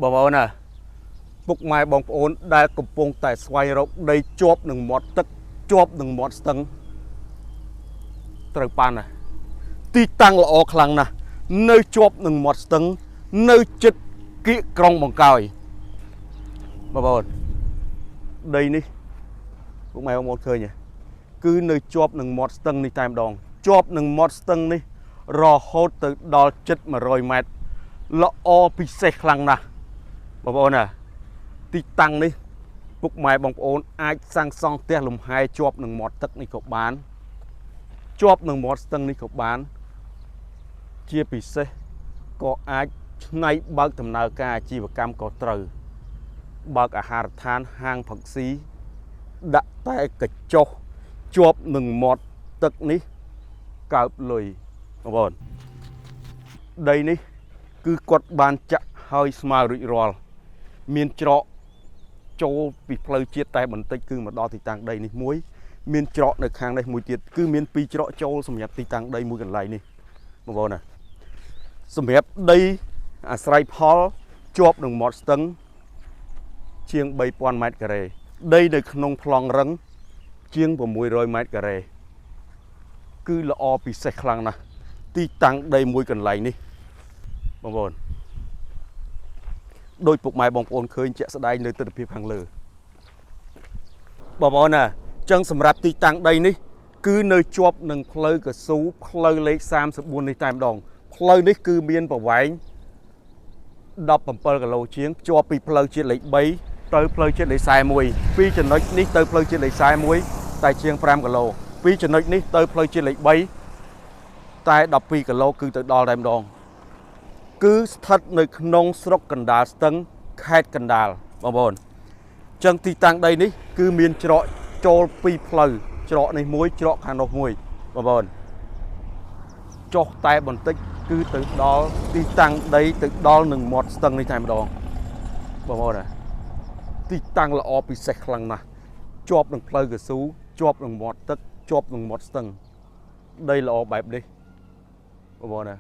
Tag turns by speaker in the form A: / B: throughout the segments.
A: បងប្អូនណាពុកម៉ែបងប្អូនដែលកំពុងតែស្វែងរកដីជាប់នឹងមាត់ទឹកជាប់នឹងមាត់ស្ទឹងត្រូវបានណាទីតាំងល្អខ្លាំងណាស់នៅជាប់នឹងមាត់ស្ទឹងនៅជិតគៀកក្រុងបង្កើយបងប្អូនដីនេះពុកម៉ែបងប្អូនឃើញទេគឺនៅជាប់នឹងមាត់ស្ទឹងនេះតែម្ដងជាប់នឹងមាត់ស្ទឹងនេះរហូតទៅដល់ជិត100ម៉ែត្រល្អពិសេសខ្លាំងណាស់បងប្អូនណាទីតាំងនេះពុកម៉ែបងប្អូនអាចសាងសង់ផ្ទះលំហែជាប់នឹងមាត់ទឹកនេះក៏បានជាប់នឹងមាត់ស្ទឹងនេះក៏បានជាពិសេសក៏អាចឆ្នៃបើកដំណើរការអាជីវកម្មក៏ត្រូវបើកអាហារដ្ឋានហាងផឹកស៊ីដាក់តែកញ្ចុះជាប់នឹងមាត់ទឹកនេះកើបលុយបងប្អូនដីនេះគឺគាត់បានចាក់ហើយស្មើរួចរាល់មានច្រកចូលពីផ្លូវជាតិតែបន្តិចគឺមកដល់ទីតាំងដីនេះមួយមានច្រកនៅខាងនេះមួយទៀតគឺមានពីរច្រកចូលសម្រាប់ទីតាំងដីមួយកន្លែងនេះបងប្អូនណាសម្រាប់ដីអាស្រ័យផលជាប់នឹងមាត់ស្ទឹងជាង3000ម៉ែត្រការ៉េដីនៅក្នុងប្លង់រឹងជាង600ម៉ែត្រការ៉េគឺល្អពិសេសខ្លាំងណាស់ទីតាំងដីមួយកន្លែងនេះបងប្អូនដោយពុកម៉ែបងប្អូនឃើញជាក់ស្ដែងនៅទស្សនវិជ្ជាខាងលើបងប្អូនណាចឹងសម្រាប់ទីតាំងដីនេះគឺនៅជាប់នឹងផ្លូវកស៊ូផ្លូវលេខ34នេះតែម្ដងផ្លូវនេះគឺមានប្រវែង17គីឡូជាងភ្ជាប់ពីផ្លូវជាតិលេខ3ទៅផ្លូវជាតិលេខ41ពីចំណុចនេះទៅផ្លូវជាតិលេខ41តែជាង5គីឡូពីចំណុចនេះទៅផ្លូវជាតិលេខ3តែ12គីឡូគឺទៅដល់តែម្ដងគឺស្ថិតនៅក្នុងស្រុកកណ្ដាលស្ទឹងខេត្តកណ្ដាលបងប្អូនចឹងទីតាំងដីនេះគឺមានច្រកចូលពីរផ្លូវច្រកនេះមួយច្រកខាងនោះមួយបងប្អូនចុះតែបន្តិចគឺទៅដល់ទីតាំងដីទៅដល់នឹងមាត់ស្ទឹងនេះតែម្ដងបងប្អូនណាទីតាំងល្អពិសេសខ្លាំងណាស់ជាប់នឹងផ្លូវកស៊ូជាប់នឹងមាត់ទឹកជាប់នឹងមាត់ស្ទឹងដីល្អបែបនេះបងប្អូនណា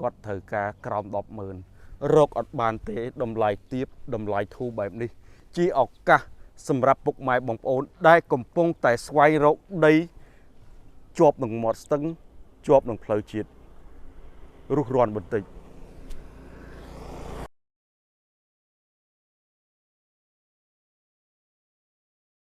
A: គាត់ត្រូវការក្រោម100000រកអត់បានទេតម្លៃទាបតម្លៃធូរបែបនេះជាឱកាសសម្រាប់ពុកម៉ែបងប្អូនដែលកំពុងតែស្វែងរកដីជាប់នឹងមាត់ស្ទឹងជាប់នឹងផ្លូវជាតិរុះរាន់បន្តិច។